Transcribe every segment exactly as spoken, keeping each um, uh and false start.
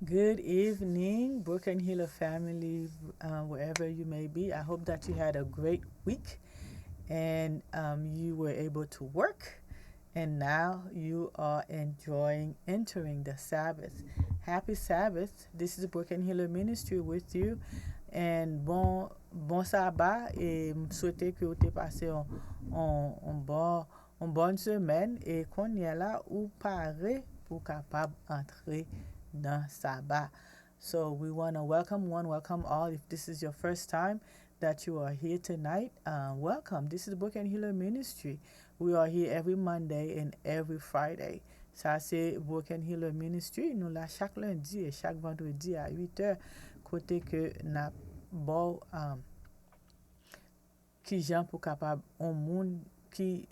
Good evening, Broken Healer family, uh, wherever you may be. I hope that you had a great week and um, you were able to work. And now you are enjoying entering the Sabbath. Happy Sabbath. This is Broken Healer Ministry with you. And bon, bon sabbat. E m swete ke w te pase yon, yon, yon bon yon bòn semèn e kounye a la ou pare pou w kapab antre nan saba. So we want to welcome one, welcome all. If this is your first time that you are here tonight, uh, welcome. This is Broken Healer Ministry. We are here every Monday and every Friday. Sa se Broken Healer Ministry. Nou la chak lendi e chak vandredi a uit è kote ke n ap ba w um, kijan pou kapab yon moun ki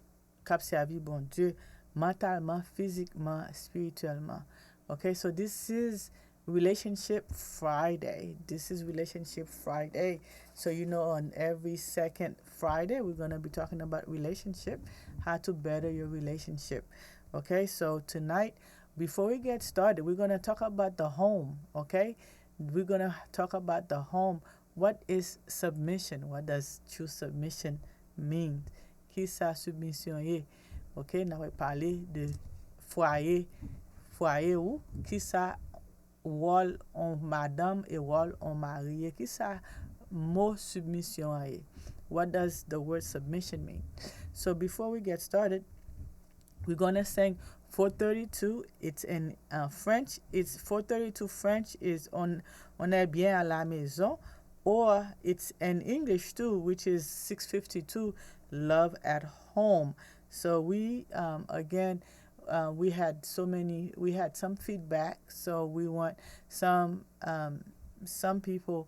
k ap sèvi Bondye mantalman, fizikman, espirityèlman. Okay, so this is Relationship Friday. This is Relationship Friday. So you know on every second Friday we're going to be talking about relationship, how to better your relationship. Okay, so tonight, before we get started, we're going to talk about the home, okay? We're going to talk about the home. What is submission? What does true submission mean? Kisa submisyon ye? Ok, n ap pale de fwaye, fwaye ou. Kisa wòl on madanm e wòl on mari ye? Kisa mo submisyon an ye? What does the word submission mean? So before we get started, we're gonna sing four thirty-two. It's in uh, French. It's four thirty-two French is on On est bien à la maison, or it's in English too, which is six fifty-two Love at Home. So we um, again uh, we had so many we had some feedback, so we want some um, some people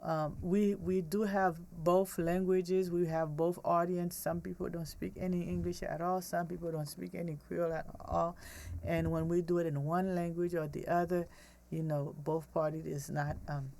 um, we we do have both languages. We have both audience. Some people don't speak any English at all. Some people don't speak any Creole at all. And when we do it in one language or the other, you know, both parties is not um,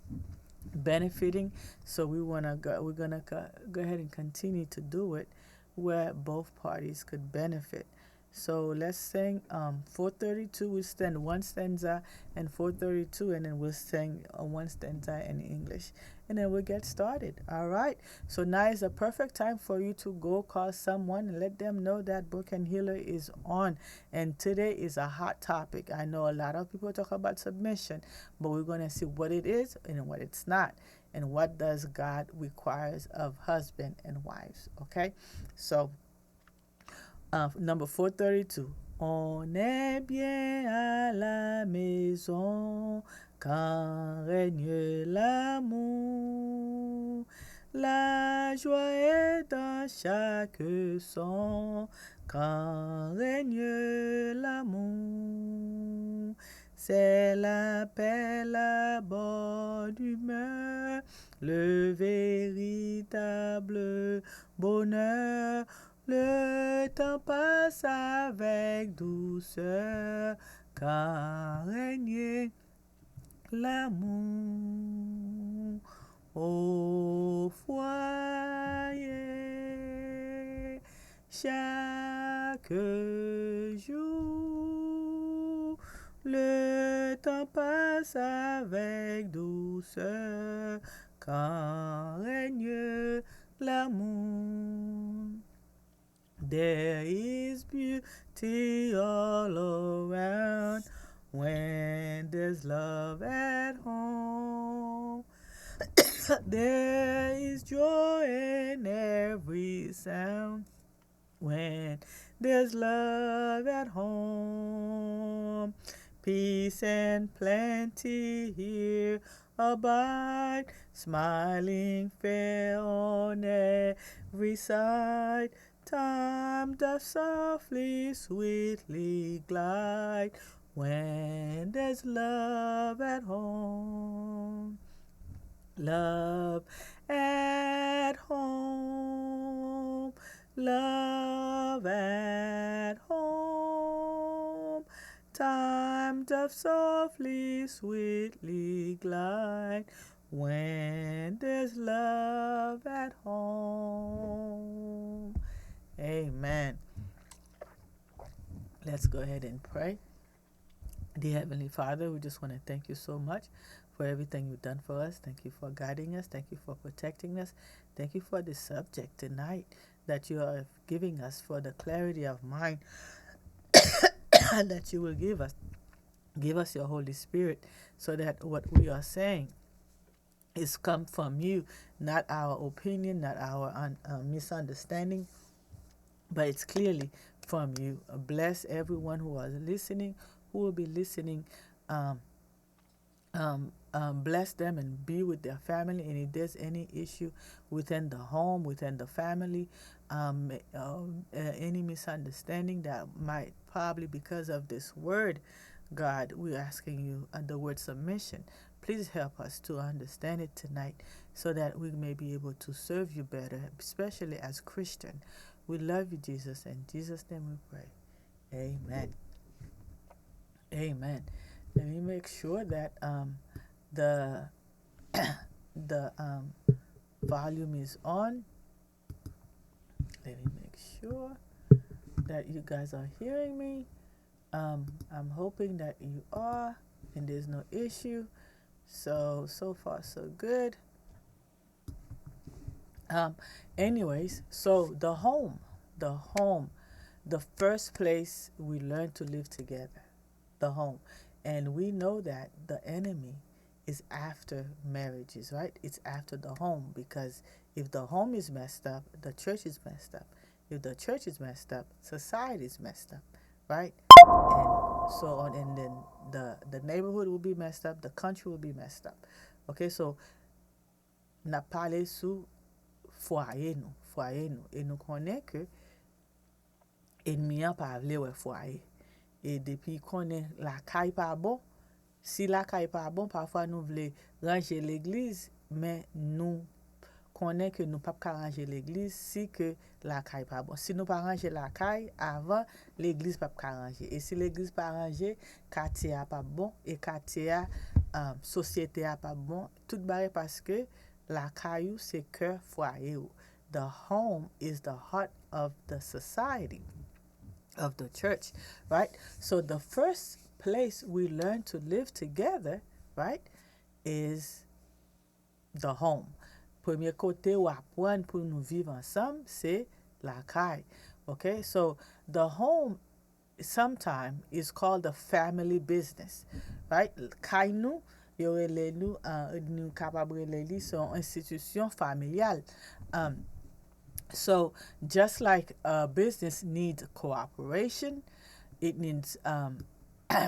benefiting. So we wanna go. We're gonna go, go ahead and continue to do it where both parties could benefit. So let's sing um, four thirty-two. We'll sing one stanza and four thirty-two, and then we'll sing uh, one stanza in English. And then we'll get started. All right. So now is the perfect time for you to go call someone and let them know that Broken Healer is on. And today is a hot topic. I know a lot of people talk about submission, but we're going to see what it is and what it's not. And what does God requires of husband and wives, okay? So, Uh, number four thirty-two. On est bien à la maison quand règne l'amour. La joie est dans chaque son quand règne l'amour. C'est la paix, la bonne humeur, le véritable bonheur. Le temps passe avec douceur quand règne l'amour au foyer. Chaque jour, le temps passe avec douceur quand règne l'amour. There is beauty all around when there's love at home. There is joy in every sound when there's love at home. Peace and plenty here abide, smiling fair on every side. Time doth softly, sweetly glide when there's love at home. Love at home, love at home. Time doth softly, sweetly glide when there's love at home. Amen. Let's go ahead and pray. Dear Heavenly Father, we just want to thank you so much for everything you've done for us. Thank you for guiding us. Thank you for protecting us. Thank you for this subject tonight that you are giving us for the clarity of mind that you will give us. Give us your Holy Spirit so that what we are saying is come from you, not our opinion, not our un- uh, misunderstanding, but it's clearly from you. Bless everyone who is listening, who will be listening. Um, um, um, bless them and be with their family. And if there's any issue within the home, within the family, um, uh, uh, any misunderstanding that might probably because of this word, God, we're asking you uh, the word submission. Please help us to understand it tonight so that we may be able to serve you better, especially as Christian. We love you, Jesus. In Jesus' name we pray. Amen. Amen. Let me make sure that um, the the um, volume is on. Let me make sure that you guys are hearing me. Um, I'm hoping that you are, and there's no issue. So, so far, so good. Um, anyways, so the home, the home, the first place we learn to live together, the home. And we know that the enemy is after marriages, right? It's after the home, because if the home is messed up, the church is messed up. If the church is messed up, society is messed up, right? And so on, and then the the neighborhood will be messed up, the country will be messed up. Okay, so n ap pale sou fwaye nou, fwaye nou. E nou konnen ke enmi an pa vle wè fwaye. E depi konnen lakay pa bon, si lakay pa bon, pafwa nou vle ranje legliz, men nou konnen ke nou p ap ka ranje legliz si ke lakay pa bon. Si nou pa ranje lakay avan, legliz p ap ka ranje. E si legliz pa ranje, katye a p ap bon. E katye a, um, sosyete a p ap bon. Tout bagay paske lakay ou se kè fwaye ou. The home is the heart of the society, of the church, right? So the first place we learn to live together, right, is the home. Premye kote ou aprann pou nou viv ansanm, se lakay. Okay? So the home sometimes is called the family business, right? Kay nou, yo rele nou, uh, nou kapab rele li se yon enstitisyon familyal. Um, so just like a business needs cooperation, it needs um,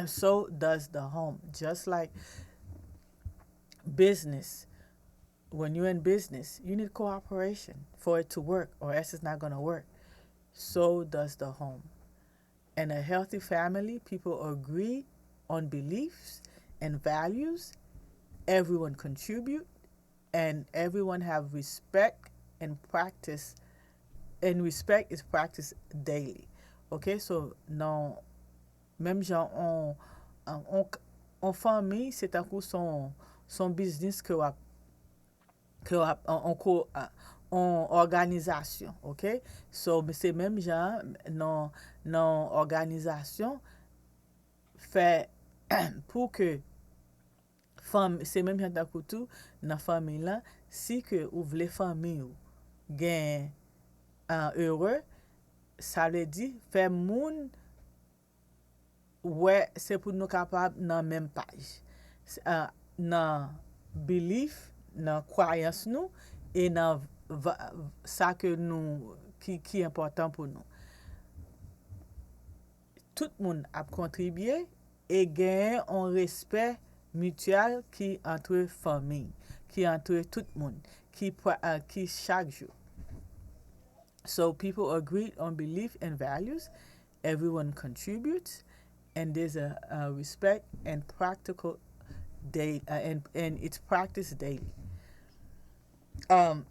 so does the home. Just like business, when you're in business, you need cooperation for it to work, or else it's not going to work. So does the home. In a healthy family, people agree on beliefs and values. Everyone contribute, and everyone have respect and practice. And respect is practiced daily. Okay, so nan menm jan on on on, on fanmi se tankou son son biznis ke w ap ke w ap on, on ko on òganizasyon, okay? So se menm jan nan nan òganizasyon fè pou ke fanm se menm jan tankou tou nan fanmi lan, si ke ou vle fanmi ou gen an ere, sa vle di fè moun wè se pou nou kapab nan menm paj nan bilif, nan kwayans nou e nan sa ke nou ki ki enpòtan pou nou. Tout moun ap kontribye e genyen yon respè mityèl ki antre fanmi, ki antre tout moun, ki ki chak jou. So people agree on belief and values, everyone contributes, and there's a, a respect and practical day uh, and, and it's practiced daily. Um,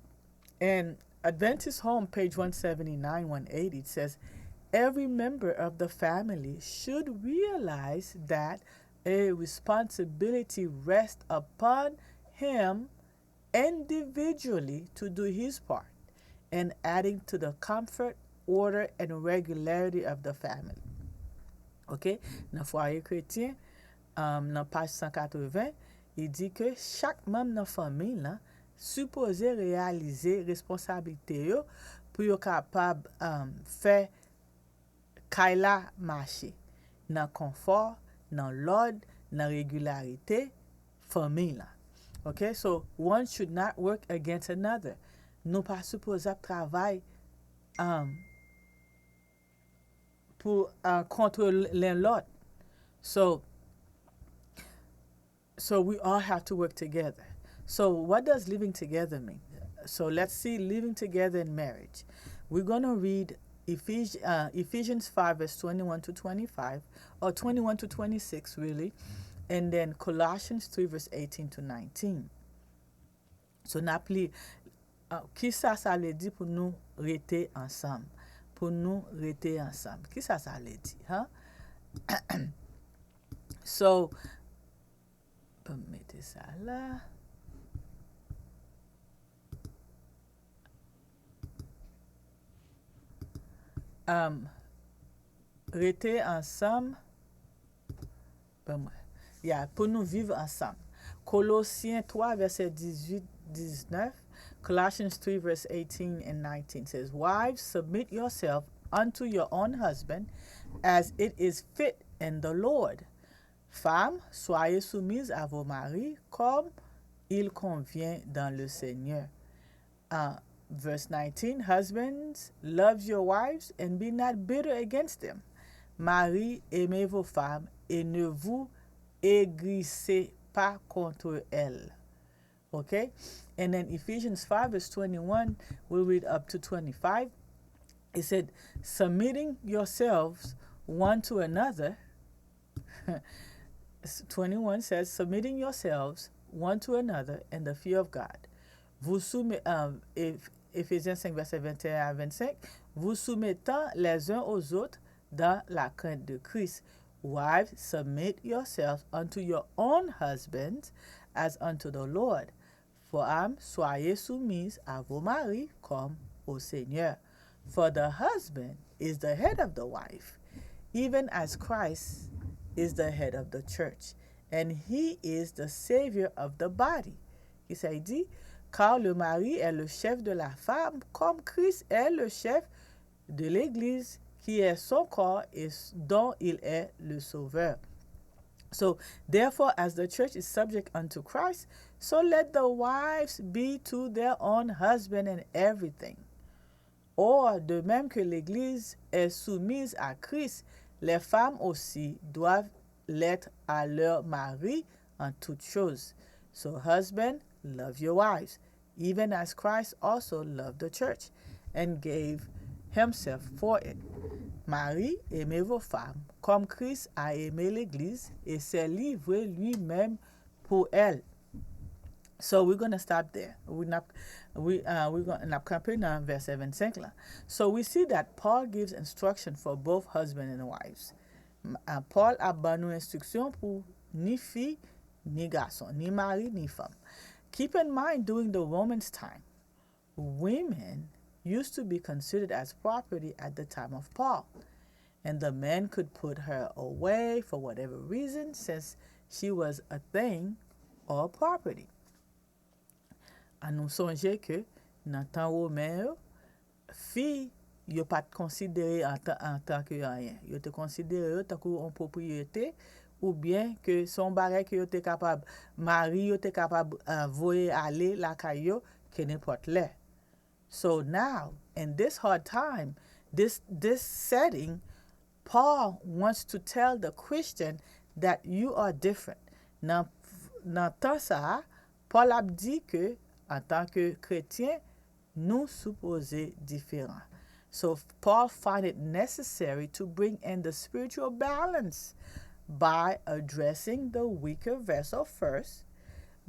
in Adventist Home, page one seventy-nine, one eighty, it says, every member of the family should realize that a responsibility rests upon him individually to do his part in adding to the comfort, order, and regularity of the family. Ok? Nan fwaye kretyen, um, nan paj san katreven, li di ke chak manm nan fanmi lan sipoze reyalize responsablite yo pou yo kapab um, fè kay la mache nan konfò, nan lòd, nan regilarite fanmi lan. Ok, so one should not work against another. Nou pa sipoze ap travay um, pou uh, kont len lòt. So, so we all have to work together. So what does living together mean? So let's see living together in marriage. We're going to read Ephes- uh, Ephesians five, verse twenty-one to twenty-five, or twenty-one to twenty-six, really, and then Colossians three, verse eighteen to nineteen. So n ap li uh, kisa sa vle di pou nou rete ansanm? Pou nou rete ansanm. Kisa sa vle di? Huh? So, ban m mete sa la. Um, rete ansanm. Ban mwen. Ya, pou nou viv ansanm. Kolosyen twa, vèsè dizuit, diznèf, Colossians three, verse eighteen and nineteen says, Wives, submit yourself unto your own husband, as it is fit in the Lord. Femmes, soyez soumises à vos maris, comme il convient dans le Seigneur. Uh, verse nineteen, Husbands, love your wives and be not bitter against them. Mari, aimez vos femmes et ne vous aigrissez pas contre elles. Okay? And then Ephesians five, verse twenty-one, we read up to twenty-five. It said, Submitting yourselves one to another. twenty-one says, Submitting yourselves one to another in the fear of God. Vous soumet, um, Éphésiens cinq, verset vingt et un à vingt-cinq, vous soumettant les uns aux autres dans la crainte de Christ. Wives, submit yourselves unto your own husbands as unto the Lord. Femmes, soyez soumises à vos maris comme au Seigneur. For the husband is the head of the wife, even as Christ is the head of the church, and he is the Savior of the body. Kisa l di? Car le mari est le chef de la femme, comme Christ est le chef de l'Église, qui est son corps et dont il est le Sauveur. So, therefore, as the church is subject unto Christ, so let the wives be to their own husband in everything. Or, de même que l'Église est soumise à Christ, les femmes aussi doivent l'être à leur mari en toutes choses. So, husband, love your wives, even as Christ also loved the church and gave himself for it. Mari, aimez vos femmes, comme Christ a aimé l'Église et s'est livré lui-même pour elle. So we're gonna stop there. We n ap, we, uh, we gonna, n ap kanpe nan vèsè vennsenk la. So we see that Paul gives instruction for both husband and wives. M- uh, Paul ap ban nou enstriksyon pou ni fi, ni gason, ni mari, ni fanm. Keep in mind, during the Romans' time, women used to be considered as property at the time of Paul, and the men could put her away for whatever reason, since she was a thing or property. An nou sonje ke nan tan Women yo, fi yo pa t konsidere antan, antanke anyen. Yo te konsidere yo tankou yon pwopriyete, oubyen ke se yon bagay ke yo te kapab, mari yo te kapab uh, voye ale lakay yo kenenpòt lè. So now, in this hard time, this, this setting, Paul wants to tell the Christian that you are different. Nan, nan tan sa a, Paul ap di ke, antanke kretyen, nou sipoze diferan. So Paul find it necessary to bring in the spiritual balance by addressing the weaker vessel first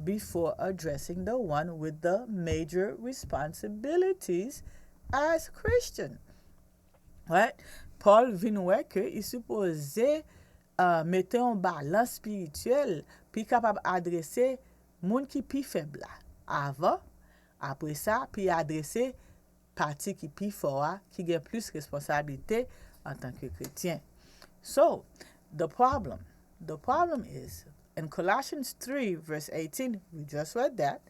before addressing the one with the major responsibilities as Christian. Right? Paul vin wè ke li sipoze uh, mete yon balans espirityèl pou li kapab adrese moun ki pi fèb la avan, apre sa pou li adrese pati ki pi fò a, ki gen plis responsablite antanke kretyen. So, the problem, The problem is, in Colossians three, verse eighteen, we just read that,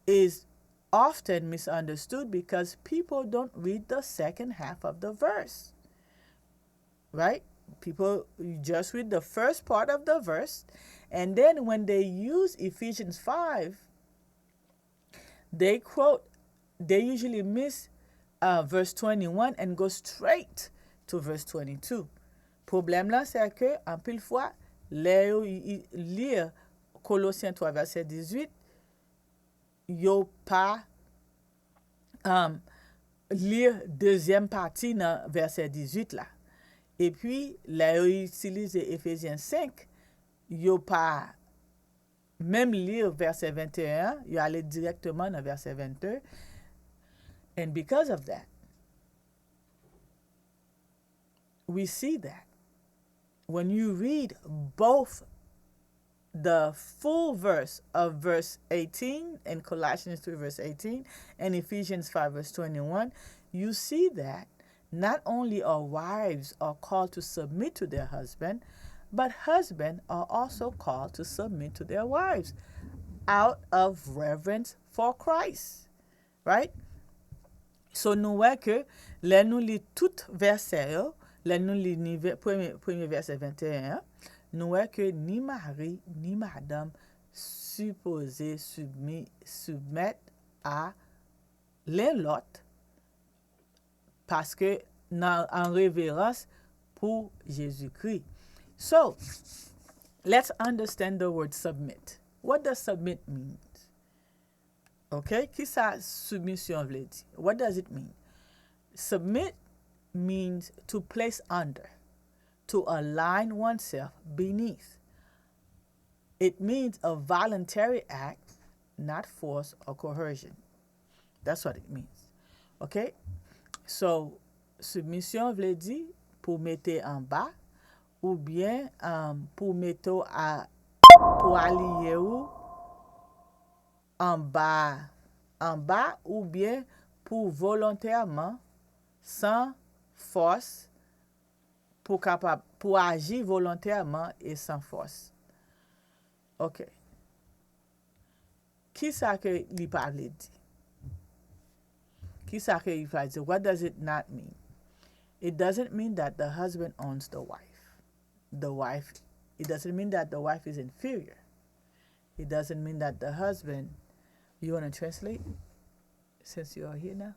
is often misunderstood because people don't read the second half of the verse. Right? People just read the first part of the verse, and then when they use Ephesians five, they quote, they usually miss uh, verse twenty-one and go straight to verse twenty-two. Pwoblèm lan, se ke anpil fwa, lè yo li Kolosyen twa vèsè dizuit, yo pa um, li dezyèm pati nan vèsè dizuit la. Epi, lè yo itilize Efezyen senk, yo pa menm li vèsè venteyen an, yo ale dirèkteman nan vèsè vennde. And because of that, we see that when you read both the full verse of verse eighteen in Colossians three, verse eighteen, and Ephesians five, verse twenty-one, you see that not only are wives are called to submit to their husband, but husbands are also called to submit to their wives out of reverence for Christ. Right? So nou wè ke lè nou li tout vèsè yo, lè nou li ni vè- premye, premye vèsè venteyen an, nou wè ke ni mari ni madanm sipoze soumi, soumèt a len lòt, paske nan an reverans pou Jezikri. So, let's understand the word submit. What does submit mean? Ok, kisa soumisyon vle di? What does it mean? Submit means to place under, to align oneself beneath. It means a voluntary act, not force or coercion. That's what it means. Ok? So, soumisyon vle di pou mete anba, oubyen um, pou mete w a, pou aliye w anba, anba oubyen pou volontèman, san fòs, pou kapab, pou aji volontèman e san fòs. Ok. Kisa ke li pa vle di? Kisa ke li pa vle di? What does it not mean? It doesn't mean that the husband owns the wife. The wife, it doesn't mean that the wife is inferior. It doesn't mean that the husband, you want to translate since you are here now?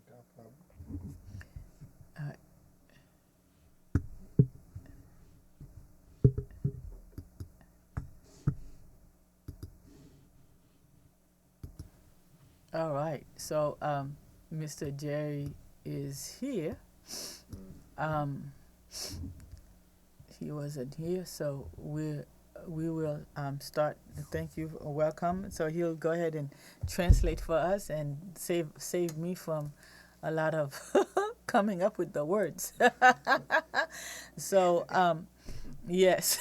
Kapab. All right. All right. So, um, Mister Jerry is here. Um, he wasn't here, so we we will um, start. Thank you. Welcome. So he'll go ahead and translate for us and save save me from a lot of coming up with the words. So um, yes,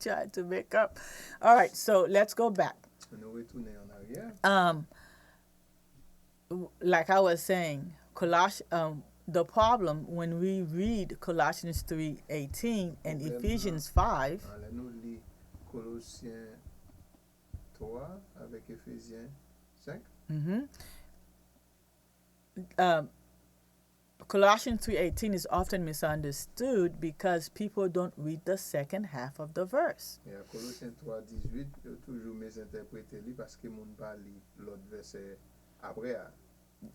try to make up. All right. So let's go back. Nou retounen an aryè. Um, like I was saying, Coloss- um, the problem when we read Colossians three eighteen and Ephesians five, ah, lè nou li Kolosyen twa avèk Efezyen senk. Mm-hmm. Um, Colossians three eighteen is often misunderstood because people don't read the second half of the verse. Yeah, Kolosyen twa dizuit, yo toujou mezentèprete li paske moun pa li lòt vèsè apre a.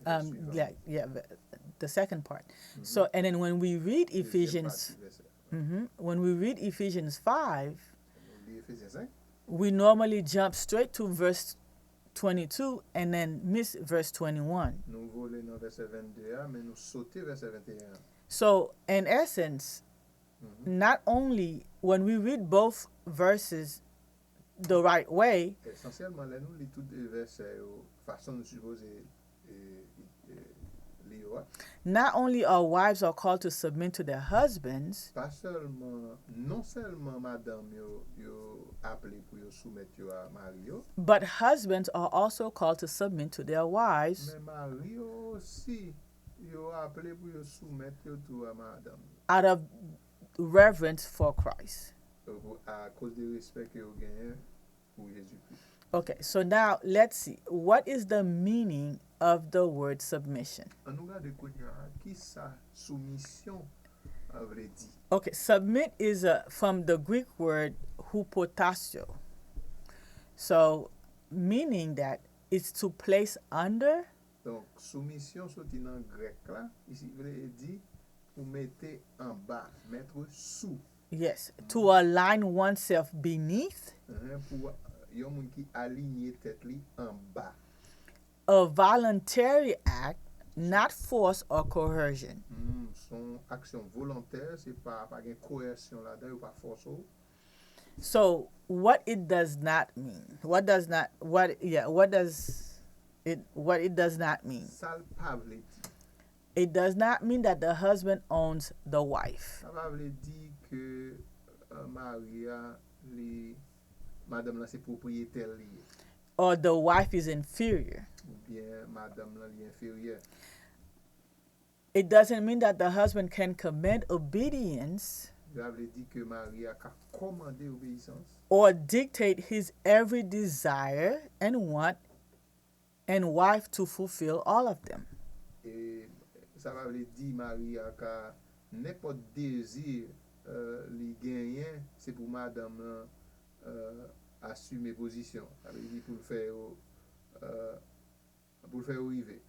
Um, yeah, yeah, the second part. Mm-hmm. So, and then when we read Ephesians, mm-hmm, when we read Ephesians five, we normally jump straight to verse twenty-two and then miss verse twenty-one. Nou vole nan vèsè vennde a, men nou sote vèsè venteyen an. So, in essence, mm-hmm, not only when we read both verses the right way, esansyèlman, lè nou li tout de vèsè yo fason nou sipoze e, e, li yo a. Not only are wives are called to submit to their husbands, pa sèlman, non sèlman madanm yo, yo aple pou yo soumèt yo a mari yo, but husbands are also called to submit to their wives, men mari yo osi, yo aple pou yo soumèt yo tou a madanm yo. Out of reverence for Christ. Akoz de respè ke yo genyen pou Jezikri. Okay, so now let's see. What is the meaning of the word submission? An nou gade kounye a ki sa soumisyon uh, vle di. Okay, submit is uh, from the Greek word hupotasio. So, meaning that it's to place under. Donk, soumisyon soti nan grèk la, isi vle di pou mete anba, mettre sous. Yes, to align oneself beneath. Pou yon moun ki alinye tèt li anba. A voluntary act, not force or coercion. Hmm, se yon aksyon volontè, se pa pa gen koyèsyon ladan, yo pa fòse w. So, what it does not mean? What does not what yeah, what does it what it does not mean? Sa l pa vle di. It does not mean that the husband owns the wife. Sa pa vle di ke uh, mari a li madanm lan se pwopriyetè li ye. Or the wife is inferior. Oubyen madanm lan li enferyè. It doesn't mean that the husband can command obedience. Sa vle di ke mari a ka kòmande obeyisans. Or dictate his every desire and want and wife to fulfill all of them. E sa pa vle di mari a ka nenpòt dezi uh, li genyen se pou madanm lan uh, asime pozisyon. Sa vle di pou l fè yo uh, pou l fè yo rive.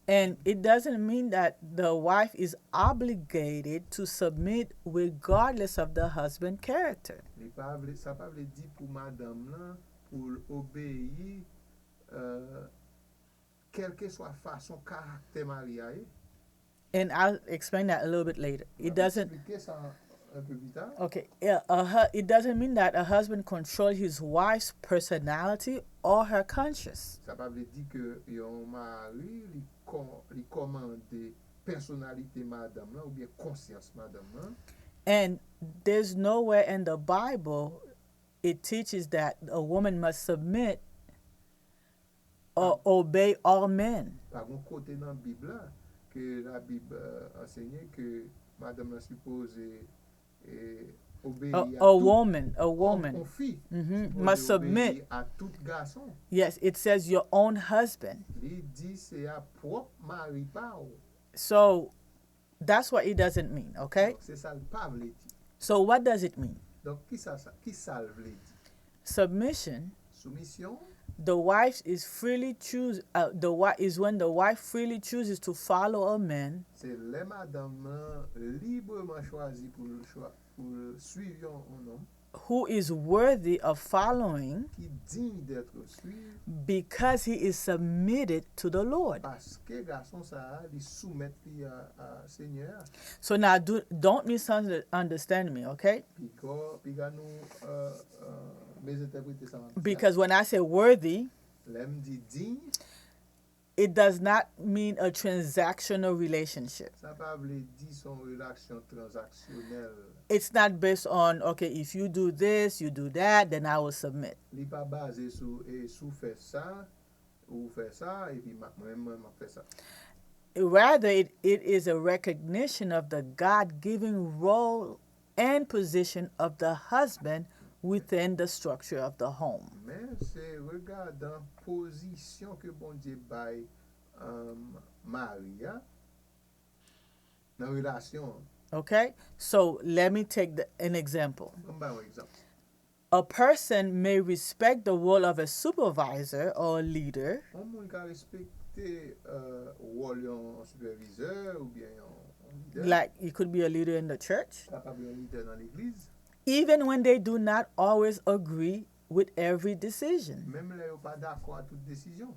And it doesn't mean that the wife is obligated to submit regardless of the husband character. Li pa vle sa pa vle di pou madanm lan pou l obeyi uh, kèlkeswa fason karaktè mari a ye. And I'll explain that a little bit later. It doesn't. Explike sa un peu plus tard. Okay. Yeah, uh, hu- it doesn't mean that a husband control his wife's personality or her conscience. Sa pa vle di ke yon mari li kò- li kòmande pèsonalite madanm lan oubyen konsyans madanm lan. And there's nowhere in the Bible it teaches that a woman must submit or obey all men. Pa gen kote nan Bib la ke la Bib uh, ansenye ke madanm lan sipoze eh, A, obeyi a woman, a woman Yon fi mhm, sipoze must submit. Obeyi a tout gason. Yes, it says your own husband. Li di se a pwòp mari pa w. So that's what it doesn't mean, okay? Donk, se sa l pa vle di. So what does it mean? Donk, ki sa, sa, ki sa l vle di? Submission, Soumisyon, the wife is freely choose uh, the wife is when the wife freely chooses to follow a man se lè madanm nan libreman chwazi pou l chwa, pou l swiv yon yon nonm who is worthy of following ki diy d'être suivi because he is submitted to the Lord. Paske gason sa a li soumèt li a, a Senyè a. So now do, don't misunderstand me, okay? Piga piga nou uh, uh, mezentèprete sa m ap di a. Because when I say worthy, Lè m di diy, it does not mean a transactional relationship. Sa pa vle di se yon relasyon tranzaksyonèl. It's not based on, okay, if you do this, you do that, then I will submit. Li pa baze sou e si w fè sa, ou fè sa, epi mwen menm mwen m ap fè sa. Rather, it, it is a recognition of the God given role and position of the husband within the structure of the home. Men se regadan pozisyon ke Bondye bay um, mari a nan relasyon an. Okay? So let me take the, an example. Ban m bay yon egzanp. A person may respect the role of a supervisor or a leader Yon moun ka respekte uh, wòl yon sipèvizè oubyen yon yon lidè. Like, you could be a leader in the church, Kapab yon lidè nan legliz. Even when they do not always agree with every decision. Menm lè yo pa dakò a tout desizyon.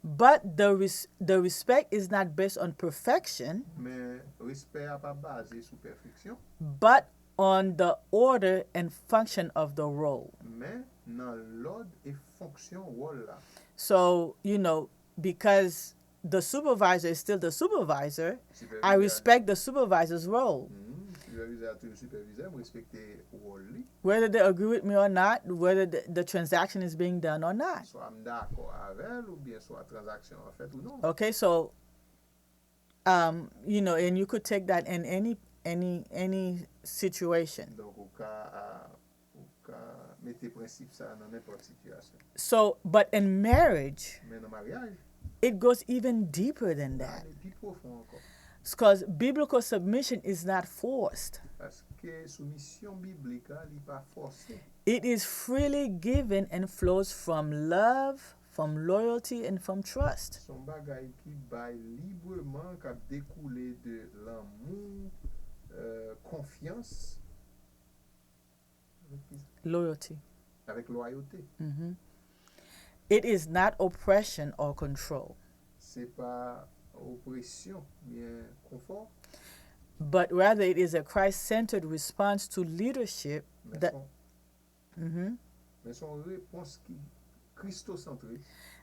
But the, res- the respect is not based on perfection, Men respè a pa baze sou pèfeksyon. But on the order and function of the role. Men nan lòd e fonksyon wòl la. So, you know, because the supervisor is still the supervisor, I respect the supervisor's role. Sipèvizè a toujou sipèvizè, m respekte wòl li. Whether they agree with me or not, whether the, the transaction is being done or not. Swa m dakò avè l oubyen swa tranzaksyon an fèt ou non. Okay, so, um, you know, and you could take that in any any any situation. Donk ou ka a, Mete prensip sa a nan nenpòt sitiyasyon. So, but in marriage, Men nan maryaj, it goes even deeper than l that. Ale pi pwofon ankò. Because biblical submission is not forced. Paske soumisyon biblik la, li pa fòse. It is freely given and flows from love, from loyalty, and from trust. Se yon bagay ki bay libreman, k ap dekoule de lanmou, euh, konfyans, Loyalty. Avèk lwayote. Mhm. It is not oppression or control, Se pa opresyon, byen konfò, but rather it is a Christ centered response to leadership men that, son, Mhm. men son repons ki kristosantre,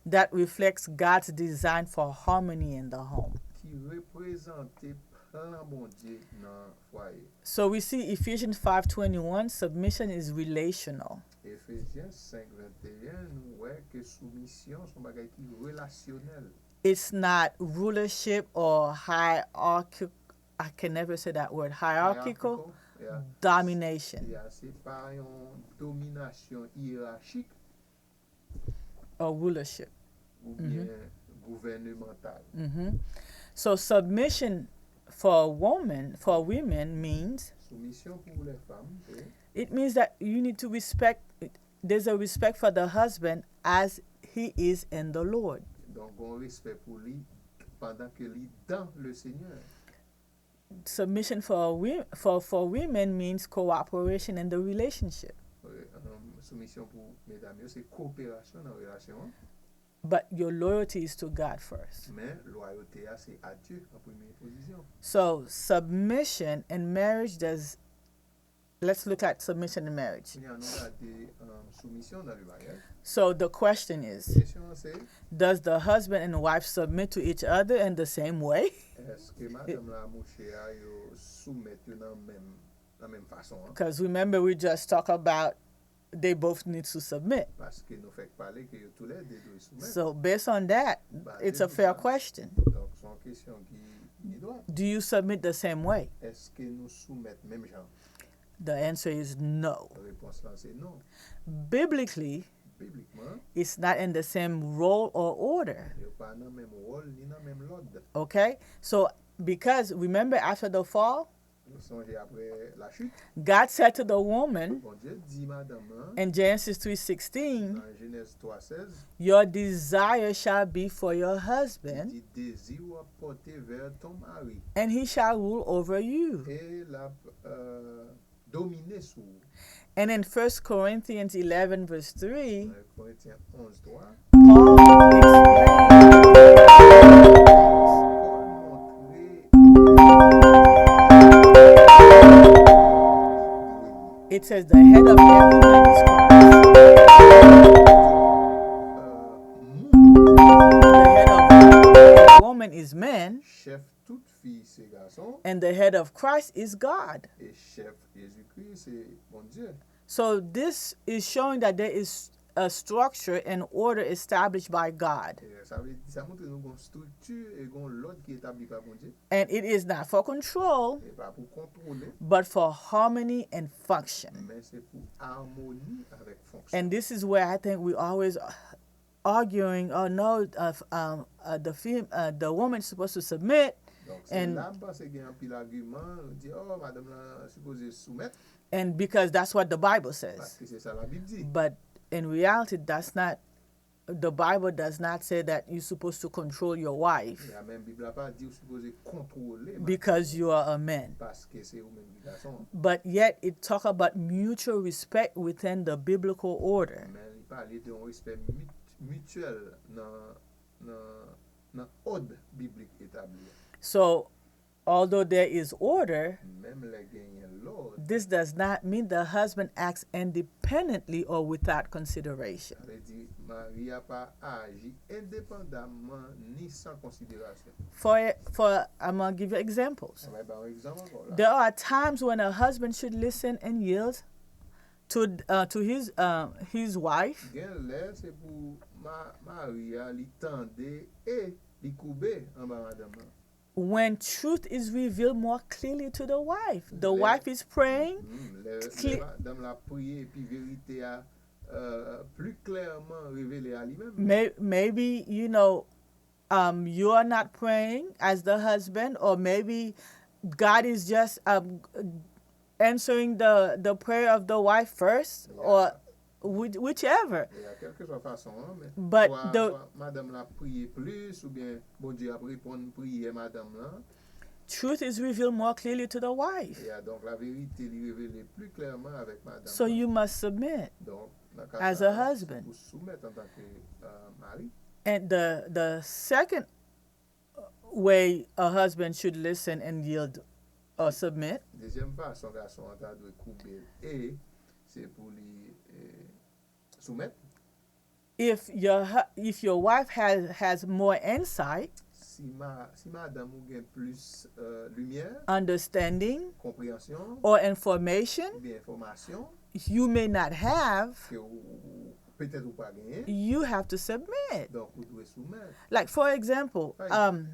that reflects God's design for harmony in the home. Ki reprezante plan Bondye nan fwaye. So we see Ephesians five twenty-one, submission is relational. Efezyen senk venteyen, nou wè ke soumisyon se yon bagay ki relasyonèl. It's not rulership or hierarchical. I can never say that word. Hierarchical Yeah. domination Yeah, se pa yon dominasyon iyerachik or rulership. Oubyen gouvènemantal. Mhm. So submission for a woman, for women means Soumisyon pou lè fanm, se it means that you need to respect. There's a respect for the husband as he is in the Lord. Donk, gon respè pou li pandan ke li dan le Senyè. Submission for a wo- for for women means cooperation in the relationship. Euh, um, soumisyon pou medam yo, se koperasyon nan relasyon an. But your loyalty is to God first. Men lwayote a se a Dye an premye pozisyon. So submission in marriage does. Let's look at submission in marriage. Kounye a nou gade um, soumisyon nan le maryaj. So the question is, Kesyon an se, does the husband and wife submit to each other in the same way? Èske madanm la mouche a yo soumèt yo nan menm nan menm fason an? Because remember, we just talked about they both need to submit. Paske nou fèk pale ke yo toulède dwe soumèt. So based on that, Baze it's a sou fair sa, question. Donk se yon kesyon ki ki dwat. Do you submit the same way? Èske nou soumèt menm jan? The answer is no. Repons lan se non. Biblically, Biblikman, it's not in the same role or order. Yo pa nan menm wòl ni nan menm lòd. Okay? So, because remember, after the fall, Nou sonje apre lachit, God said to the woman Bondye di madanm lan in Genesis three sixteen, nan Jenèz twa sèz, your desire shall be for your li husband, di dezi w ap pòte vè ton mari, and he shall rule over you. E l ap euh, domine sou ou. And in First Corinthians eleven, verse three, Nan Korentyen onz twa, Paul explains Pòl montre it says the head of every man is Christ. euh, moun, The head of every woman is man, chèf tout fi se gason, and the head of Christ is God. E chèf Jezikri se Bondye. So this is showing that there is a structure and order established by God. E sa vle di, sa montre nou gon strikti e gon lòd ki etabli pa Bondye. And it is not for control, E pa pou kontwole, but for harmony and function. Men se pou amoni avèk fonksyon. And this is where I think we always arguing, oh no, uh, f- um, uh, the fem- uh, the woman is supposed to submit, Donk se and- la m panse gen anpil agiman, nou di, oh, madanm lan sipoze soumèt, and because that's what the Bible says. Paske se sa Labib di. But in reality, that's not, the Bible does not say that you're supposed to control your wife Ya, men Bib la pa di ou sipoze kontwole madanm because you are a man. Paske se ou menm ki gason. But yet, it talk about mutual respect within the biblical order. Men li pale de yon respè mit- mityèl nan, nan, nan òd biblik etabli a. So, although there is order, Menm lè genyen lòd, this does not mean the husband acts independently or without consideration. Sa vle di, mari a pa aji endepandamman ni san konsiderasyon. For for I'm gonna give you examples. Ann ba yon egzanp ankò la. There are times when a husband should listen and yield to uh, to his uh, his wife, Gen lè se pou ma- mari a li tande e li koube anba madanm nan. When truth is revealed more clearly to the wife, the wife is praying. Lè madanm la priye epi verite a pli klèman revele a li menm. Maybe, you know, um, you are not praying as the husband, or maybe God is just um, answering the, the prayer of the wife first, or whichever. Kèlkeswa fason an, men swa madanm la priye plis oubyen Bondye ap reponn priyè madanm lan. Truth is revealed more clearly to the wife. Yeah, donk la verite li revele pli klèman avèk madanm. So you must submit. Donk nan ka as a husband. Ou soumèt antanke uh, mari. And the the second way a husband should listen and yield or submit. Dezyèm fason gason an ta dwe koube e se pou li eh, soumèt. If your if your wife has has more insight, si ma, si madanm ou gen plis uh, limyè, understanding, konpreyansyon, or information oubyen enfòmasyon you may not have, ke ou petèt ou pa genyen, you have to submit. Donk ou dwe soumèt. Like for example, um,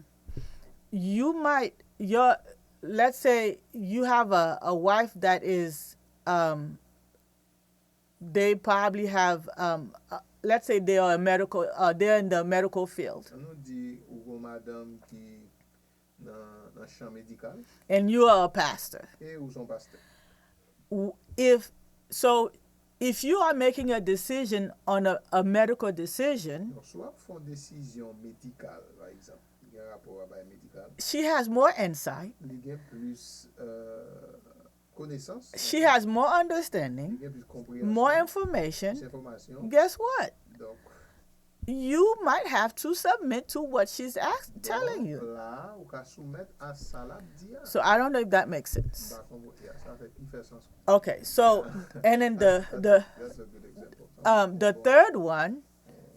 you might your let's say you have a, a wife that is um, they probably have um, uh, let's say they are a medical uh, they're in the medical field. Nou di ou gon madanm ki nan, nan chan medikal. And you are a pastor. E ou son pastè. If so, if you are making a decision on a, a medical decision, Donk si w ap fè yon desizyon medikal, pa egzanp, ki gen rapò a bagay medikal, she has more insight. Li gen plis uh, konesans. She has more understanding, Li gen plis konpreyansyon, more information. Plis enfòmasyon. Guess what? Donk You might have to submit to what she's ask, telling you. La ou ka soumèt a sa l ap di a. So I don't know if that makes sense. M pa konprann. Yeah, sa fè pi fè sans. Okay, so and then the the That's a good example. um the third one,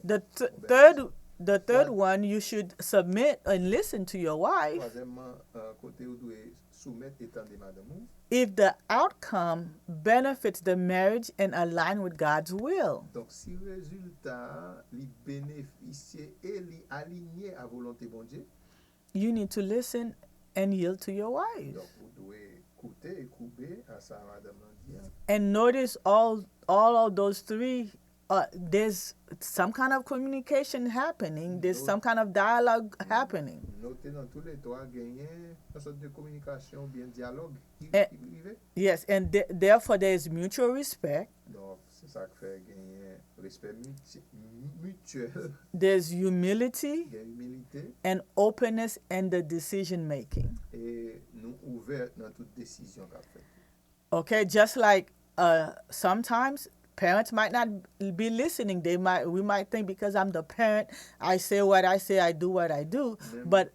the th- third the third one you should submit and listen to your wife. Twazyèmman, uh, kote ou dwe soumèt e tande madanm ou. If the outcome benefits the marriage and align with God's will, Donk si rezilta a li benefisye e li alinye a volonte Bondye, you need to listen and yield to your wife. Donk ou dwe koute e koube a sa madanm lan di a. And notice all all of those three uh, there's some kind of communication happening, there's some kind of dialogue happening. Note nan tou le twa genyen yon sòt de kominikasyon oubyen dyalòg ki Eh. ki rive. Yes, and th- therefore there is mutual respect, Donk se sa k fè genyen respè miti- mityèl, there's humility, gen imilite, and openness in the decision making. E nou ouvè nan tout desizyon k ap fèt. Okay, just like uh, sometimes parents might not be listening. They might we might think because I'm the parent, I say what I say, I do what I do. But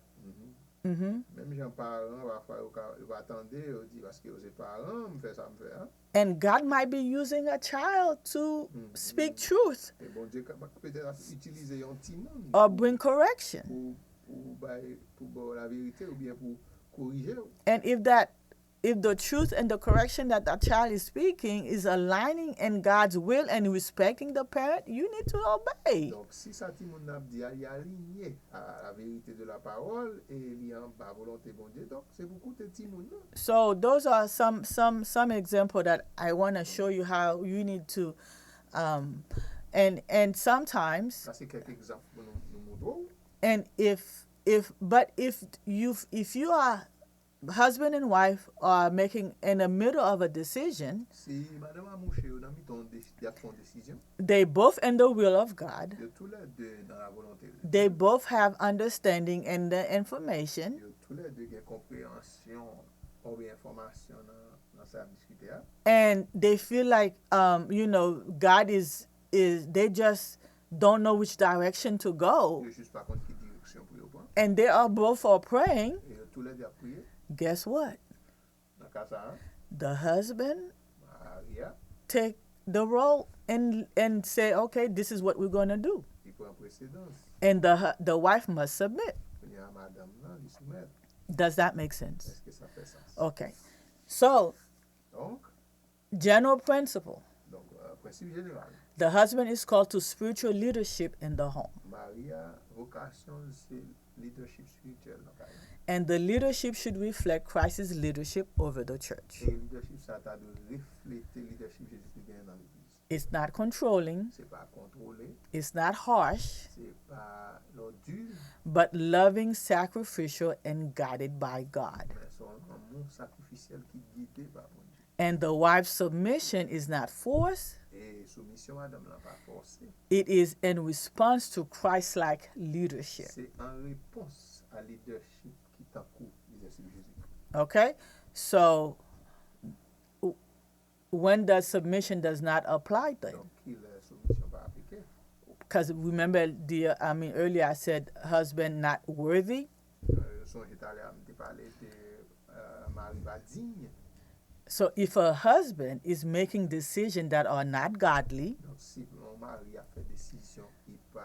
Menm jan paran pafwa yo ka yo pa tande, yo di paske yo se paran, m fè sa m fè a. And God might be using a child to speak truth E Bondye ka petèt ap itilize yon timoun or bring correction. Pou pou bay pou ba w laverite oubyen pou korije w. And if that if the truth and the correction that that child is speaking is aligning in God's will and respecting the parent, you need to obey. Donk si sa timoun nan ap di a li alinye a la verite de la parole e li anba volonte Bondye, donk se pou koute timoun nan. So those are some some some example that I want to show you how you need to um and and sometimes Sa se kèk egzanp pou nou nou montre w. And if if but if you if you are husband and wife are making in the middle of a decision, Si madanm a mouche yo nan mitan yon desi- y ap fè yon desizyon, they both in the will of God. Yo toulède nan la volonte de They Dye. Both have understanding and the information. Yo toulède gen konpreyansyon oubyen enfòmasyon nan nan sa y ap diskite a. And they feel like um you know God is is they just don't know which direction to go. Yo jis pa konn ki direksyon pou yo pran. And they are both are praying. E yo toulède ap priye. Guess what? Nan ka sa a, The husband mari a take the role and and say, okay, this is what we're going to do. Li pran presedans. And the hu- the wife must submit. Kounye a madanm nan li soumèt. Does that make sense? Èske sa fè sans? Okay. So, Donk, general principle. Donk, euh, prensip jeneral, The husband is called to spiritual leadership in the home. Mari a vokasyon l se leadership spirituel nan kay la. And the leadership should reflect Christ's leadership over the church. E lidèchip sa ta dwe reflete lidèchip Jezikri genyen nan legliz. It's not controlling, Se pa kontwole, it's not harsh, se pa lòd di, but loving, sacrificial, and guided by God. Men se yon lanmou sakrifisyèl ki gide pa Bondye. And the wife's submission is not forced, E soumisyon madanm lan pa fòse. It is in response to Christ-like leadership. Se an repons a lidèchip ki tankou lidèchip Jezikri. Okay? So, w- when does submission does not apply then? Donk, kilè soumisyon pa aplike? Because remember, the I mean, earlier I said husband not worthy. Euh, Sonje talè a m te pale de euh, mari pa diy. So if a husband is making decisions that are not godly, Donk, si yon mari ap fè desizyon ki pa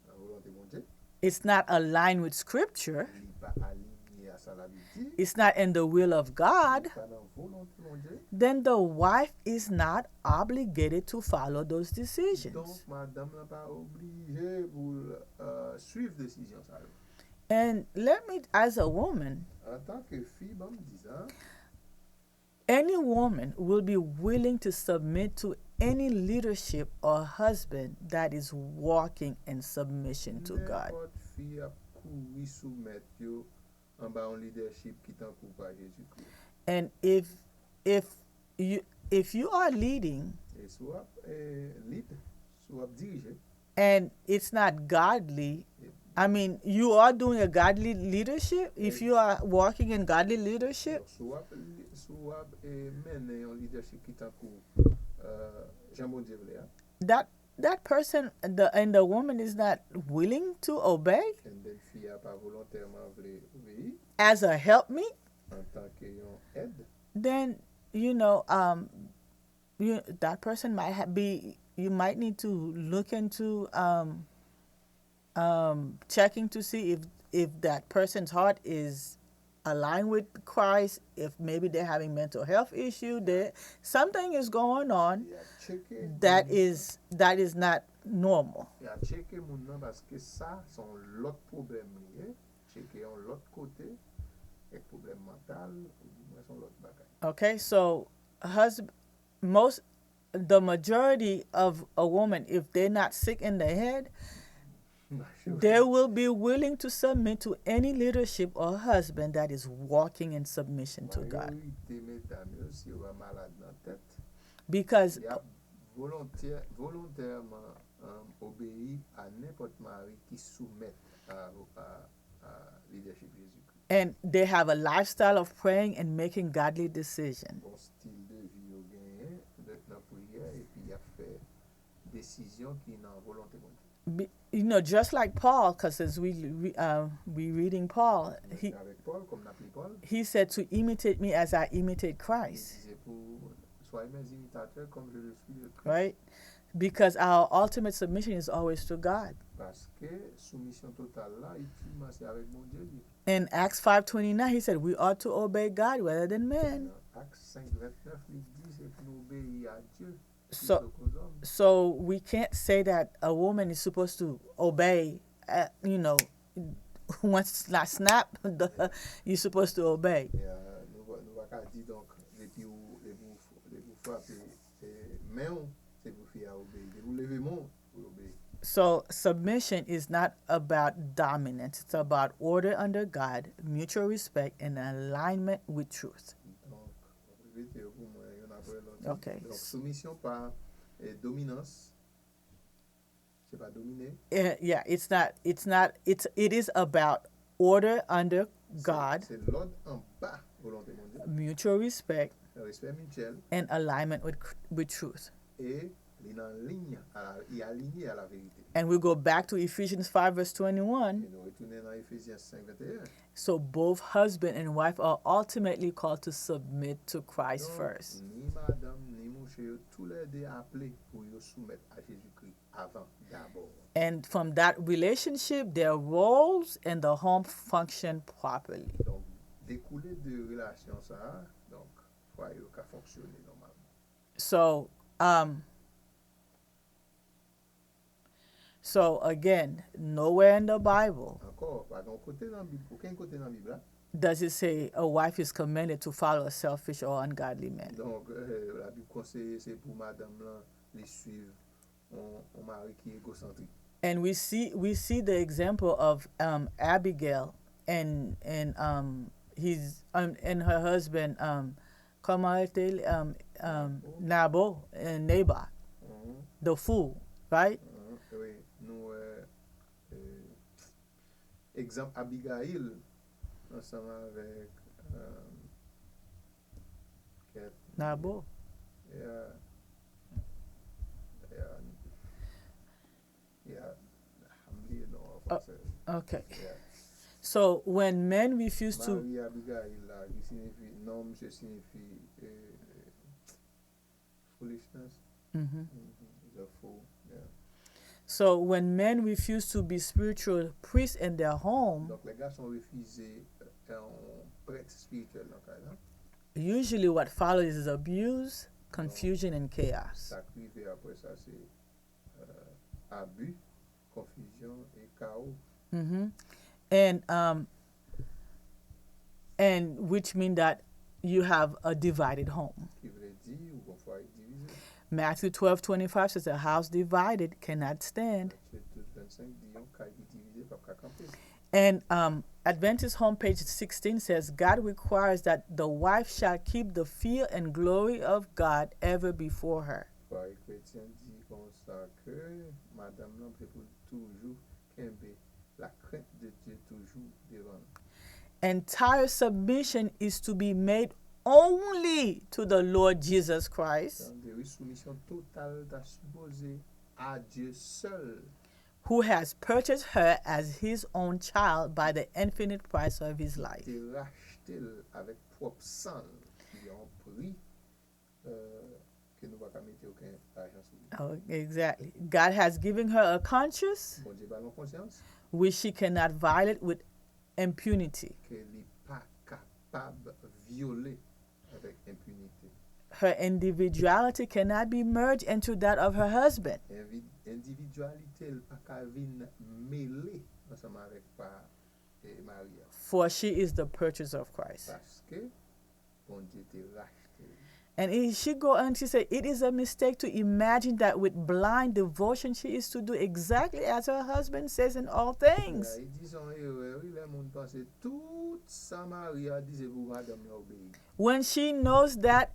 nan volonte Bondye, it's not aligned with scripture, li pa alinye a sa Labib di, it's not in the will of God, li pa nan volonte Bondye, then the wife is not obligated to follow those decisions. Donk, madanm lan pa oblije pou l euh, swiv desizyon sa yo. And let me, as a woman, Antanke fi, ban m di sa, any woman will be willing to submit to any leadership or husband that is walking in submission to God. Nenpòt fi ap kouri soumèt yo anba yon lidèchip ki tankou pa Jezikri. And if if you if you are leading E si w ap eh, lead, si w ap dirije, and it's not godly, I mean, you are doing a godly leadership if you are walking in godly leadership. Donk, si w ap li- si w ap eh, mennen yon lidèchip ki tankou euh, jan Bondye vle a, That that person, the and the woman is not willing to obey and then fi a pa volontèman vle obeyi as a helpmeet, antanke yon èd, then you know, um, you that person might ha- be you might need to look into um, um, checking to see if if that person's heart is aligned with Christ, if maybe they're having mental health issue, there something is going on y ap tcheke that moun- is that is not normal. Y ap tcheke moun nan paske sa se yon lòt pwoblèm li ye. Tcheke yon lòt kote, kèk pwoblèm mantal, oudimwen se yon lòt bagay. Okay, so husband, most the majority of a woman, if they're not sick in the head, they will be willing to submit to any leadership or husband that is walking in submission to God. Majorite medam yo, si yo pa malad nan tèt, Because y ap volontè, volontèman um, obeyi a nenpòt mari ki soumèt a, a, a lidèchip Jezikri. And they have a lifestyle of praying and making godly decisions. Bon stil de vi yo genyen, ret nan priyè epi y ap fè desizyon ki nan volonte Bondye. Be- you know, just like Paul, because as we re- uh, we reading Paul, he Avèk Pòl, kòm n ap li Pòl, he said to imitate me as I imitate li Christ, di se pou soyez mes imitateurs comme je le suis de Christ. Right? Because our ultimate submission is always to God. Paske soumisyon total la, itilman se avèk Bondye li. In Acts five twenty-nine, he said we ought to obey God rather than man. Nan Ak senk vennèf, li di se pou nou obeyi a Dye So- plito ke zòm. So we can't say that a woman is supposed to obey, uh, you know, once it's not snap, the, you're supposed to obey. E, euh, nou pa- nou pa ka di donk depi ou depi ou depi ou frape e, men w, se pou fi a obeyi. Depi ou leve men w, pou l obeyi. So submission is not about dominance. It's about order under God, mutual respect, and alignment with truth. Donk, repete yo pou mwen, youn apre lòt. Ok. Donk, soumisyon pa e, dominans. Se pa domine. Eh, yeah, it's not. It's not. It's it is about order under God, Se lòd anba volonte Bondye. Mutual respect, Respè mityèl. And alignment with with truth. E li nan liy a la, li alinye a la verite. And we go back to Ephesians five verse twenty-one. E nou retounen nan Efezyen senk venteyen. So both husband and wife are ultimately called to submit to Christ Donk, first. Ni madanm ni mouche yo toulède aple pou yo soumèt a Jezikri avan dabò. And from that relationship, their roles in the home function properly. Donk, dekoule de relasyon sa a, donk, fwaye yo ka fonksyone nòmalman. So, um, so again, nowhere in the Bible Ankò, pa gen yon kote nan Bib, okenn kote nan Bib la, does it say a wife is commanded to follow a selfish or ungodly man? Donk, eh, Labib konseye se pou madanm lan li swiv yon, yon mari ki egosantrik. And we see we see the example of um, Abigail and and um his um, and her husband um kòman el te um, um Nabal and Naboth, Mhm, the fool, right? mhm, wi, nou wè eh, egzanp Abigayil ansanm avèk eh, kèt Nabal. Yeah. Yeah. Yeah. M bliye non an fransè. Okay. Yeah. So when men refuse to Mari Abigayil la ki siyifi non misye siyifi eh, foolishness. Mhm. Mhm. He's a fool. Yeah. So when men refuse to be spiritual priests in their home, Donk lè gason refize eh, yon prèt espirityèl nan kay la, usually what follows is abuse, confusion, and chaos. Sa k rive apre sa se eh, abi, konfizyon e kawo. Hmm. And um, and which mean that you have a divided home. Ki vle di ou gon fwaye divize. Matthew twelve twenty-five says, "A house divided cannot stand." Matye douz vennsenk di yon kay ki divize p ap ka kanpe. And um, Adventist Home, page sixteen says, "God requires that the wife shall keep the fear and glory of God ever before her." Fwaye kretyen di konsa ke madanm lan se pou l toujou kenbe la crainte de Dieu toujou devan l. Entire submission is to be made only to the Lord Jesus Christ, Tande wi, soumisyon total ta sipoze a Dye sèl who has purchased her as his own child by the infinite price of his life. Te rachte l avèk pwòp san l, ki yon pri eh, ke nou pa ka mete okenn lajan sou li. Oh, exactly. God has given her a conscience Bondye ba l yon konsyans which she cannot violate with impunity. Ke li pa kapab vyole avèk enpinite. Her individuality cannot be merged into that of her husband, Envi- Endividyalite l pa ka vin mele ansanm avèk pa eh, mari a. For she is the purchase of Christ. Paske Bondye te rachte l. And he, she go on, she said, "It is a mistake to imagine that with blind devotion she is to do exactly as her husband says in all things." Li di se yon erè wi lè moun panse tout sa mari a di se pou madanm nan obeyi. When she knows that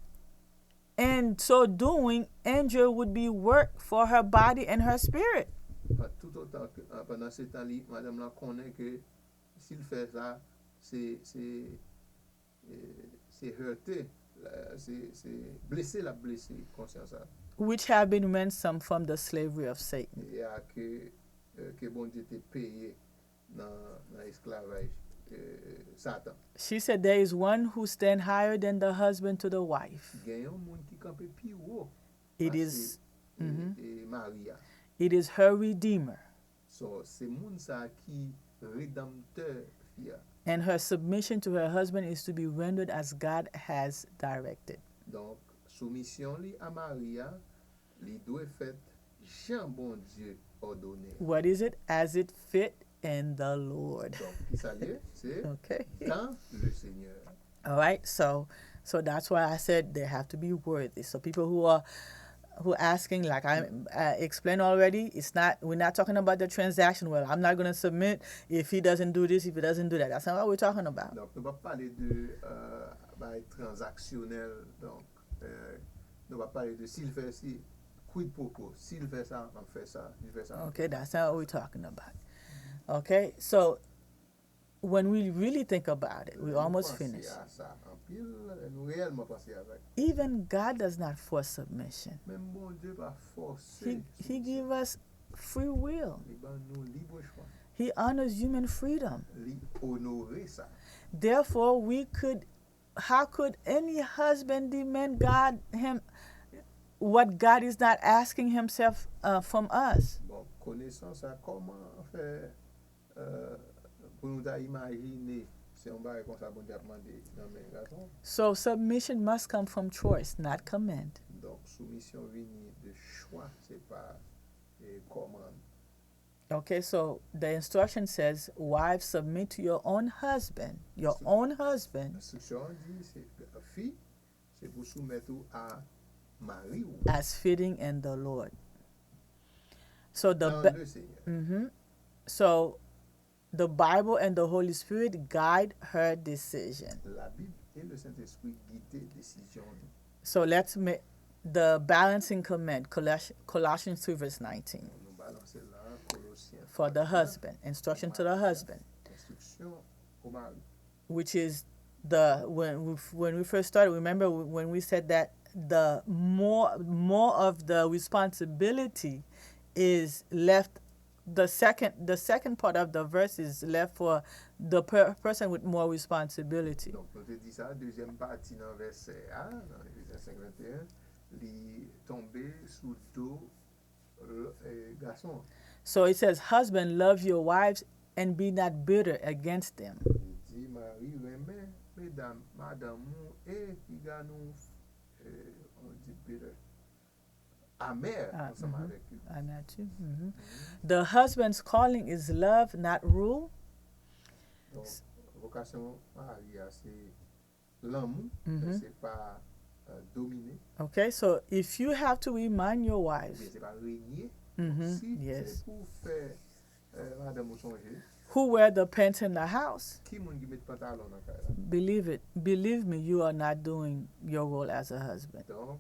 in so doing, injury would be work for her body and her spirit. Tout otan ke pandan se tan li madanm lan konnen ke si l fè sa se se eh, se hurte se se blese l ap blese konsyans sa. Which have been ransomed from the slavery of Satan. Ya ke eh, ke Bondye te peye nan nan esklavaj eh, Satan. She said there is one who stand higher than the husband to the wife. Gen yon moun ki kanpe pi wo It is eh, eh, mari a. It is her redeemer. So, se moun sa ki redanmtè fi a. And her submission to her husband is to be rendered as God has directed. Donk, soumisyon li a mari a, li dwe fèt jan Bondye òdone. What is it? As it fit in the Lord. Donk, ki sa l ye? Se Okay. Dans le Seigneur. All right. So, so that's why I said they have to be worthy. So people who are who asking, like I uh, explained already, it's not. We're not talking about the transaction. Well, I'm not going to submit if he doesn't do this, if he doesn't do that. That's not what we're talking about. Donk, nou p ap pale de euh, bagay tranzaksyonèl. Donk, euh, nou p ap pale de si l fè si, quid pro quo. Si l fè sa, m ap fè sa. Si l fè sa, m ap Okay, that's not what we're talking about. Okay, so when we really think about it, we almost finished. Sa anpil, lè nou reyèlman panse avèk. Even God does not force submission. Menm Bondye pa fòse. He, he give us free will. Li ban nou libre chwa. He honors human freedom. Li onore sa. Therefore, we could, how could any husband demand God him what God is not asking himself uh, from us? Bon, konesans sa, kòman fè euh, pou nou ta imajine se yon bagay konsa Bondye ap mande nan men gason. So submission must come from choice, not command. Donk, soumisyon vini de chwa, se pa eh, kòmand. Okay, so the instruction says, "Wives, submit to your own husband, your own husband, Enstriksyon an di se fi, se pou soumèt ou a mari w as fitting in the Lord." So the nan ba- le Senyè. Mhm. So the Bible and the Holy Spirit guide her decision. Labib e le Sentespri gide desizyon nou. So let's make the balancing command, Coloss- Colossians three, verse nineteen. Nou balanse la, Kolosyen. For the husband, instruction to the husband, Enstriksyon o mari. Which is the, when we, when we first started, remember when we said that the more more of the responsibility is left, the second the second part of the verse is left for the per, person with more responsibility. Donk, nou te di sa, dezyèm pati nan vèsè a, nan Efezyen senk venteyen, li tonbe sou do l- eh, gason an. So it says, "Husband, love your wives and be not bitter against them." Li di, mari, renmen medam, madanm ou, e piga nou, eh, on di bitter, amè Ah, ansanm mhm. Avèk yo. I met you. Mhm. The husband's calling is love, not rule. Donk, vokasyon mari a se lanmou, Mhm. men se pa eh, domine. Okay, so if you have to remind your wife, Oubyen se pa renye. Mhm, Si yes. se pou fè eh, madanm ou sonje, who wear the pants in the house, ki moun ki met pantalon nan kay la? believe it, believe me, you are not doing your role as a husband. Donk,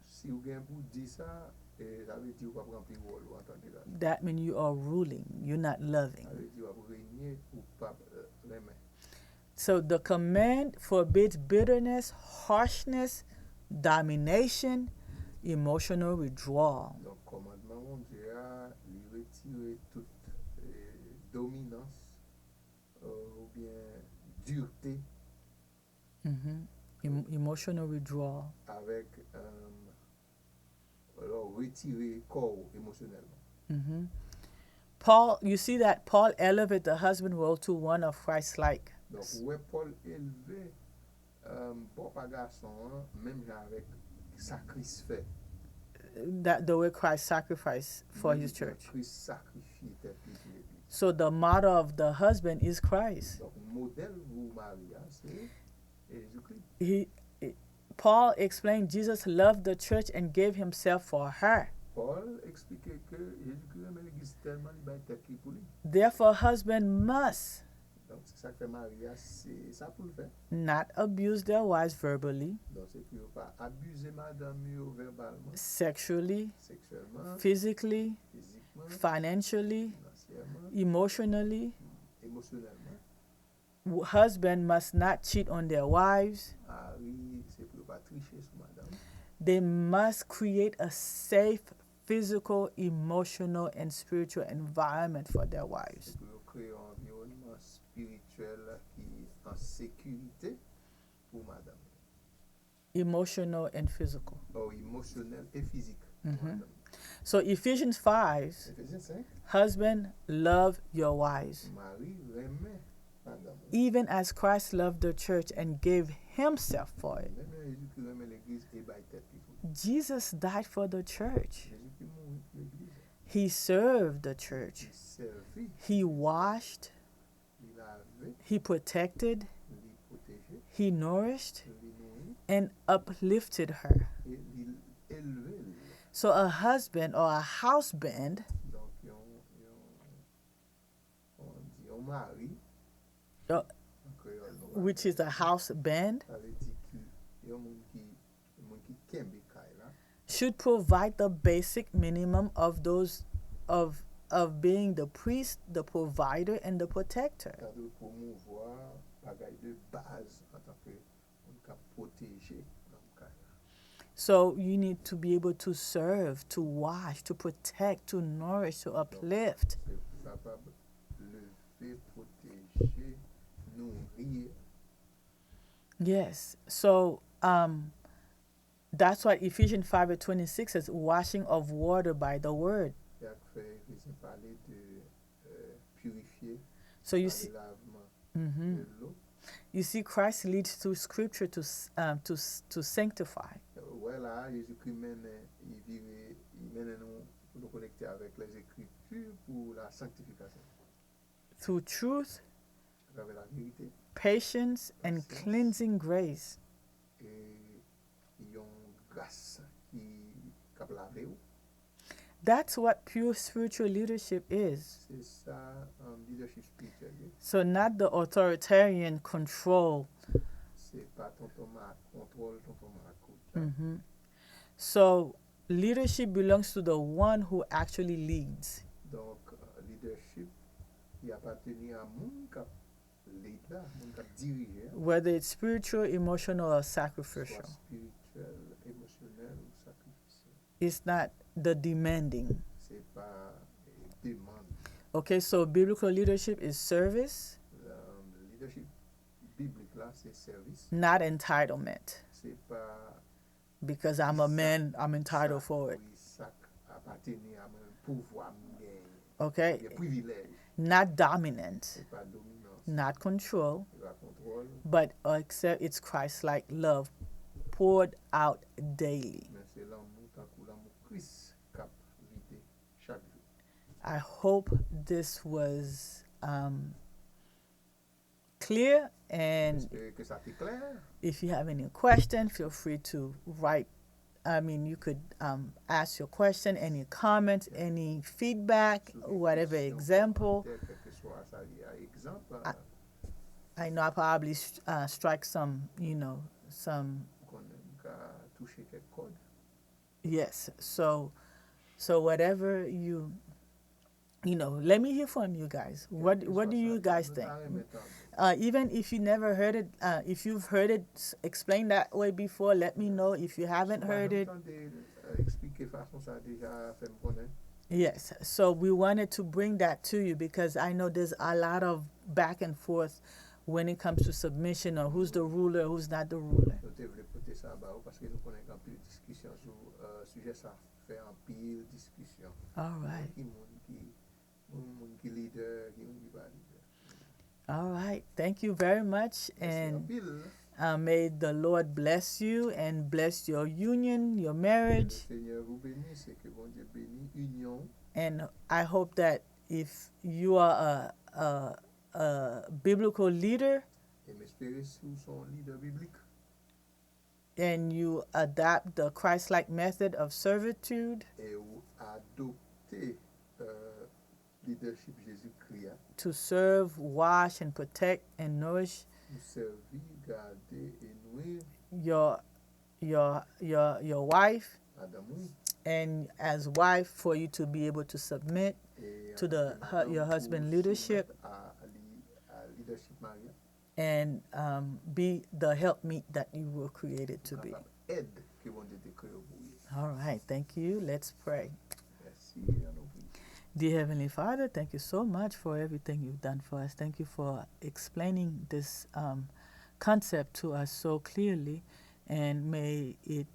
si w gen pou di sa, eh, sa vle di w p ap ranpli wòl ou antanke gason. That means you are ruling, you're not loving. Sa vle di w ap renye, ou p ap eh, renmen. So the command forbids bitterness, harshness, domination, emotional withdrawal. Donk, kòmandman Bondye a, li retire tout eh, dominans eh, oubyen dirte Mhm. Em- emotional withdrawal. avèk um, lè w retire kò w emosyonèlman. Mhm. Paul, you see that Paul elevated the husband role to one of Christ-like. Donk, ou wè Pòl elve um, bò pa gason an, menm jan avèk sa Kris fè. That the way Christ sacrificed for Menm his jan church. Kris sakrifye tèt li pou legliz. So the model of the husband is Christ. Donk, modèl pou mari a, se Jezikri. He, he- Paul explained Jesus loved the church and gave himself for her. Pòl eksplike ke Jezikri renmen legliz tèlman li bay tèt li pou li. Therefore, husband must Donk, se sa k fè mari a, se sa pou l fè. not abuse their wives verbally, Donk, se pou yo pa abize madanm yo vèbalman, sexually, seksyèlman, physically, fizikman, financially, finansyèman, emotionally. Emosyonèlman. Husband must not cheat on their wives. Mari, se pou yo pa triche sou madanm. They must create a safe physical, emotional, and spiritual environment for their wives. Se pou yo kreye yon anviwònman espirityèl ki an sekirite pou madanm yo. Emotional and physical. Oh, emosyonèl e fizik. Mhm. So Ephesians five, Efezyen senk, husband, love your wives, mari, renmen madanm ou. Even as Christ loved the church and gave himself for it. Menm jan Jezikri renmen legliz e bay tèt li pou li. Jesus died for the church. Jezikri mouri pou legliz. He served the church. Li sèvi, He washed, li lave, he protected, li pwoteje, he nourished, li nouri, and uplifted her. E li elve l. So a husband or a house band, Donk, yon, yon, kòman di, yon mari, uh, an kreyòl, nou ka which is a house band, sa vle di ki, yon moun ki, yon moun ki kenbe kay la, should provide the basic minimum of those of of being the priest, the provider, and the protector. ta dwe pwomouvwa bagay de baz antanke moun k ap pwoteje nanm kay la. So you need to be able to serve, to wash, to protect, to nourish, to uplift. Se pou kapab leve, pwoteje, nouri. Yes. So um, that's why Ephesians five and twenty-six says washing of water by the word. Se sa k fè Efezyen pale de eh, pirifye, So you pale see, lavman mhm. de dlo. You see, Christ leads through scripture to s- um, to s- to sanctify. Ou wè la, Jezikri mennen, li vire, li mennen nou pou nou konekte avèk Lèzekri Pu pou la sanctification. Through truth, Atravè la verite, patience, and cleansing grace. E yon gras ki k ap lave w. That's what pure spiritual leadership is. Se sa um, leadership spirituel ye. So, not the authoritarian control. Se pa tonton ma kontwòl tonton ma kout la. Mhm. So, leadership belongs to the one who actually leads. Donk, uh, leadership li apateni a moun k ap lead la, moun k ap dirije a. Whether it's spiritual, emotional, or Swa sacrificial. Spirituel, emosyonèl ou sakrifisyèl. It's not the demanding. Se pa eh, demann. Okay, so biblical leadership is service, Um, leadership biblik la se sèvis. Not entitlement. Se pa Because I'm a man, I'm entitled for it. Wi, sa k apateni a mwen, pouvwa m genyen. Okay? Gen privilèj. Not dominant, Se pa dominans. Not control, Se pa kontwòl. But accept it's Christ like love poured out daily. Men se lanmou tankou lanmou Kris k ap vide chak jou. I hope this was um, clear. And Espere ke sa te klè. If you have any question, feel free to write. I mean, you could um, ask your question, any comments, any feedback, whatever example. Kèlkeswa sa li a egzanp. I know I probably uh, strike some, you know, some. Konnen m ka touche kèk kòd. Yes. So, so whatever you, you know, let me hear from you guys. What, what do you guys think? Uh, even if you never heard it, uh, if you've heard it explained that way before, let me know. If you haven't heard it, Eksplike fason sa deja fè m konnen. Yes, so we wanted to bring that to you because I know there's a lot of back and forth when it comes to submission or who's the ruler, who's not the ruler. Nou te vle pote sa ba ou paske nou konnen gen anpil diskisyon sou uh, sijè sa. Fè anpil diskisyon. All right. Ki moun ki moun ki lidè, ki moun ki pa lidè. All right. Thank you very much. And uh, may the Lord bless you and bless your union, your marriage. Senyè vou beni, se ke Bondye beni inyon. And I hope that if you are a, a, a biblical leader, E m espere si w se yon lidè biblik. And you adopt the Christ-like method of servitude. E w adopte uh, leadership Jezikri a. To serve, wash, and protect, and nourish. Pou sèvi, gade e nwir. Your, your, your, your wife. Madanm ou. And as wife, for you to be able to submit to the your husband leadership. A leadership mari a. And um, be the helpmeet that you were created to be. Èd ke Bondye te kreye w pou ye. All right, thank you. Let's pray. Mèsi, an nou priye. Dear Heavenly Father, thank you so much for everything you've done for us. Thank you for explaining this um, concept to us so clearly, and may it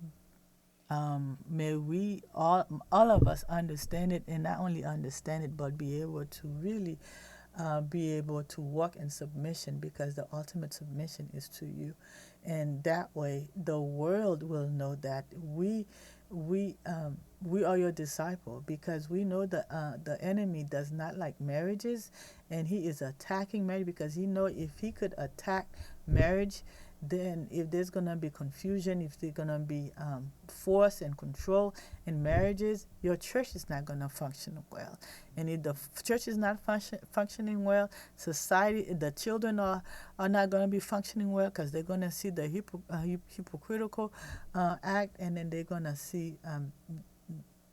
um, may we all, all of us understand it, and not only understand it, but be able to really uh, be able to walk in submission, because the ultimate submission is to you. And that way, the world will know that we we um, we are your disciple, because we know the uh, the enemy does not like marriages, and he is attacking marriage because he know if he could attack marriage, then if there's gonna be confusion, if there's gonna be um, force and control in marriages, your church is not gonna function well. And if the church is not function, functioning well, society, the children are, are not going to be functioning well because they're going to see the hypo, uh, hypocritical uh, act, and then they're going to see um,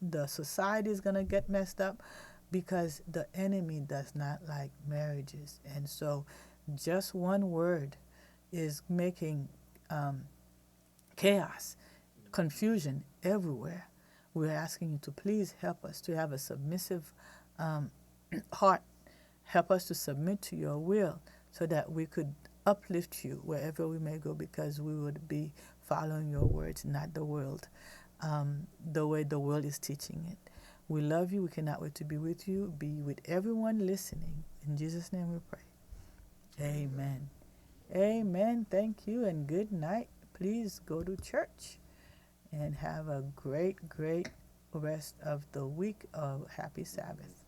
the society is going to get messed up because the enemy does not like marriages. And so just one word is making um, chaos, confusion everywhere. We're asking you to please help us to have a submissive um, heart. Help us to submit to your will so that we could uplift you wherever we may go, because we would be following your words, not the world, um, the way the world is teaching it. We love you. We cannot wait to be with you. Be with everyone listening. In Jesus' name we pray. Amen. Amen. Thank you and good night. Please go to church and have a great, great rest of the week of happy Sabbath.